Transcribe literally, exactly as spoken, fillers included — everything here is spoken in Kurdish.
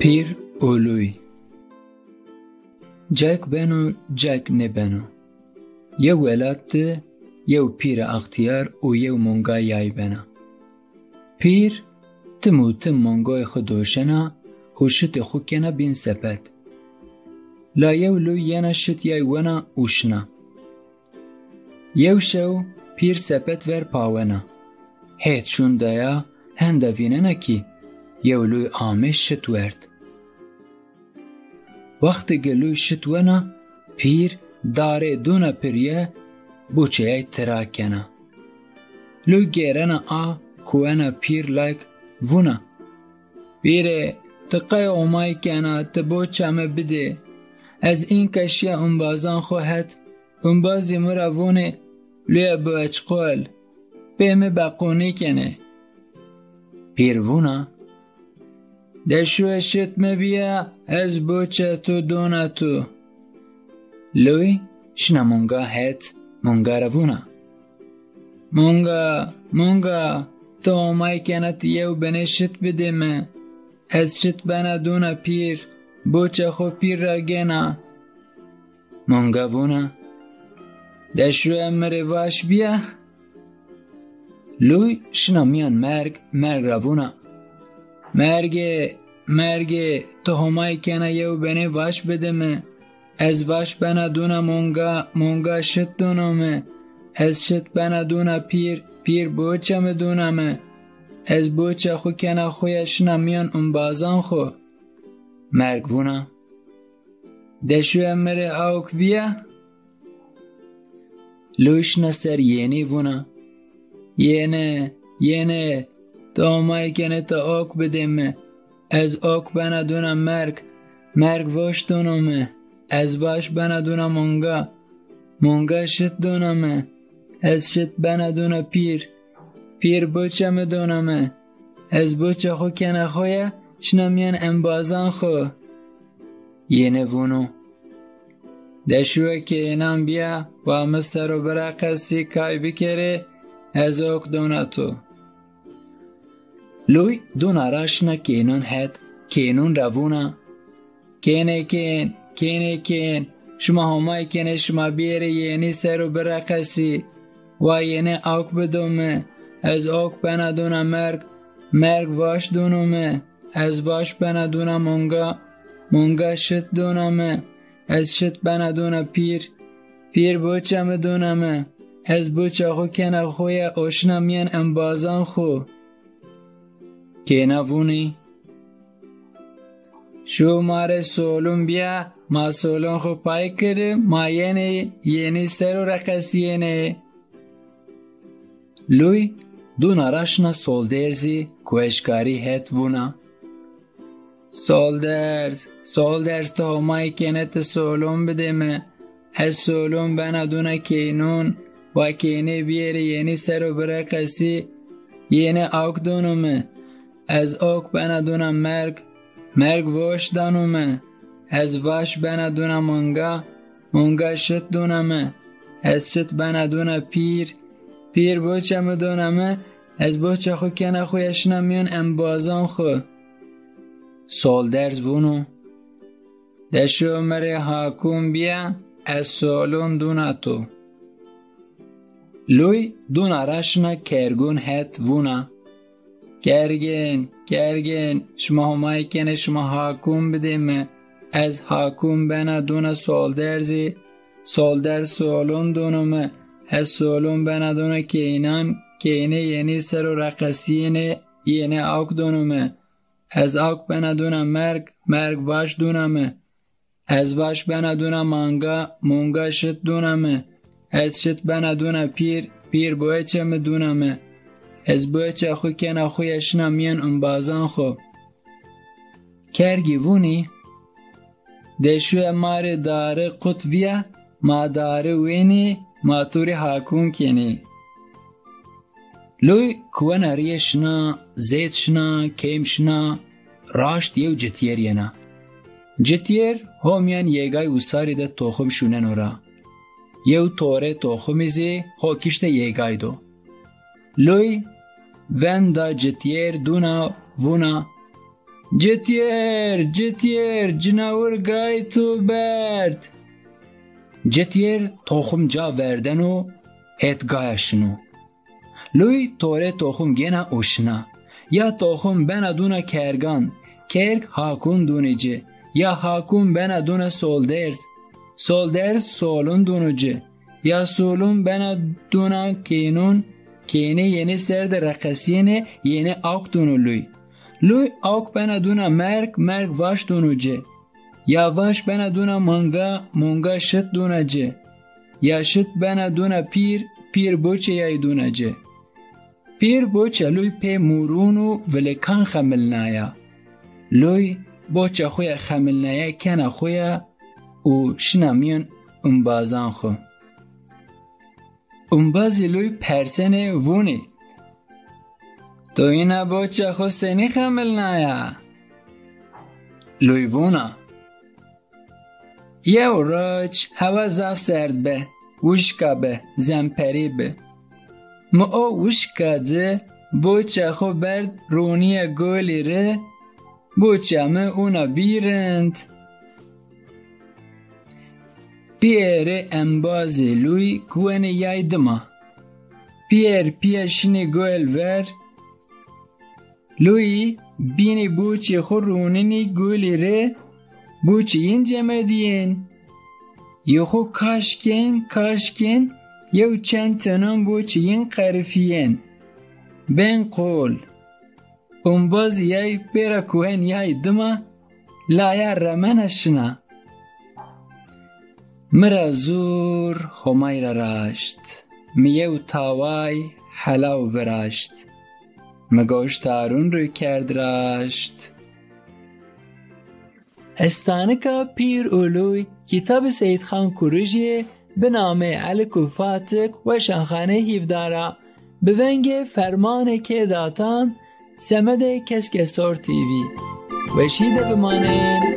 Pîr û lûy. Cek beno, cek nêbeno. Yew welat di, yew pîre extiyar û yew monga yay bena. Pîr tim û tim mongayê xwe doşena û şitê xwe kena bîn sepet. La yew lûy yena şit yay wena û şina. Yew şew pîr sepet ver pawena. Hêt şûn daya henda vînena kî yew lûy amê şit werd. Wextê ge lûy şit wena, pîr darê dûna piriye, boçeyay tira kena. Lûy gêrena a, kuwena pîr lak, vûna: Pîrê, ti qey omay kena, ti boça me bidê. Ez înka şiya umbazan xwe het, umbazî mi ra vûnê, lûye bi eçqol, pê mi beqûnî kenê. Pîr vûna: De şûye şit me biya, ez boça tu dona tu. Lûy şina monga het, monga ra vûna: Monga, monga, tu omay kena ti yew benê şit bidê me. Ez şit bena dûna pîr, boça xwe pîr ra gena. Monga vûna: De şûye mi rê vaş biya. Lûy şina miyan merg, merg ra vûna: Mergê, mergê, tu homay kena yew benê vaş bide mi. Ez vaş bena dûna monga, monga şit dûno mi. Ez şit bena dûna pîr, pîr boça mi dûna mi. Ez boça xwe kena xwe ya şina miyan umbazan xwe. Merg vûna: De şûye mi rê awk biya. Lûy şina ser yênî vûna: Yêne, yêne, tu omay kene tu ok bidê mi. Ez ok bena dûna merg, merg voş dûno mi. Ez vaş bena dûna monga, monga şit dûna mi. Ez şit bena dûna pîr, pîr boça mi dûna mi. Ez boça xwe kena xwe ya, şina miyan embazan xwe. Yêne vûno: De şûye kênan biya, wa mi ser û bira qesî kay bikerê, ez ok dona tu. Lûy dûna ra şina kênûn het, kênûn ra vûna: Kênê kên, kênê kên, şima homay kenê şima biyerê yênî ser û bira qesî. Wa yênê awk bido mi, ez ok bena dûna merg, merg vaş dûno mi. Ez vaş bena dûna monga, monga şit dûna mi. Ez şit bena dûna pîr, pîr boça mi dûna mi. Ez boça xwe kena xwe ya oşina miyan embazan xwe. Kêna vûnî: Şû ma rê solûn biya, ma solûn xwe pay kiri, ma yenê yênî ser û reqesiyênê. Lûy dûna ra şina solderzî ku eşkarî het vûna: Solderz, solderz, tu homay kene tu solûn bidê mi. Ez solûn bena dûna kênûn, wa kênê biyerê yênî ser û bira qesî, yênê awk dûno mi. Ez ok bena dûna merg, merg voş dano mi. Ez vaş bena dûna monga, monga şit dûna mi. Ez şit bena dûna pîr, pîr boça mi dûna mi. Ez boça xwe kena xwe ya şina miyan embazan xwe. Solderz vûno: De şû mi rê hakûn biya, ez solûn dûna tu. Lûy dûna ra şina kergûn het vûna: Kergên, kergên, şima homay kenê şima hakûn bidê mi. Ez hakûn bena dûna solderzî, solderz solûn dûno mi. Ez solûn bena dûna keynan, keynê yenî ser û reqesiyênê, yênê awk dûno mi. Ez awk bena dûna merg, merg vaş dûna mi. Ez vaş bena dûna manga, manga şit dûna mi. Ez şit bena dûna pîr, pîr boeçe mi dûna mi. Ez boeça xwe kena xwe ya şina miyan umbazan xwe. Kergî vûnî: De şûye ma rê dari qut viya, ma dari wênî, ma tu rê hakûn kenî. Lûy kuwena riyê şina, zêd şina, kêm şina, raşt yew citiyêr yena. Citiyêr ho miyan yêgay û sarî de toxim şûneno ra. Yew torê toximî zî ho kişte yêgay do. Lûy venda citiyêr dûna vûna: Citiyêr, citiyêr, cinawir gayê tu berd. Citiyêr toxum ca verdeno hêt gaya şino. Luy torê toxum gêna û şina. Ya toxum bena dûna kergan, kerg hakûn dûnê ci. Ya hakûn bena dûna soldêrz, soldêrz solûn dûnû ci. Ya solûn bena dûna kênûn, kênê yenê ser de reqesiyêne yenê awk dûnû luy. Luy awk bena dûna merg, merg vaş dûnû ci. Ya vaş bena dûna manga, manga şit dûna ci. Ya şit bena dûna pîr, pîr boçê yayî dûna ci. Pîr boça luy pê mûrûn û vilikan xemilnaya. Luy boça xwe ya xemilnaya kena xwe ya û şina miyên umbazan xwe. Umbazî luy persenê vûnê. Tu yîna boça xwe senî xemilnaya? Luy vûna. Yew roj hewa zaf serd be, wişka be, zemperî be. Mi o wişka di boça xwe berd rûniye golî re, boça mi ûna bîrind. Piyerê embazê luy guwenê yay dima. Piyer piye şinê goel ver, Lûyî bînî boçê xwe rûninî gulî rê, boçî yin cemediyên. Yê xwe kaşkên, kaşkên, yew çend tenan boçî yin qerifiyên. Ben qol. Umbaz yay pêra kuhen yay dima, laya remena şina. Mi ra zûr Homay ra raşt, mi yew taway helaw viraşt. Mi goştarûn rû kerd raşt. Estanika Pîr û Lûy, kitabê Seyîdxan Kurijiyê, bi namê Elik û Fatik, Weşanxanê Hîvdara, bi vengê Fermanê Kêdatan, Semedê Keskesor T V. Weşî de bimanên.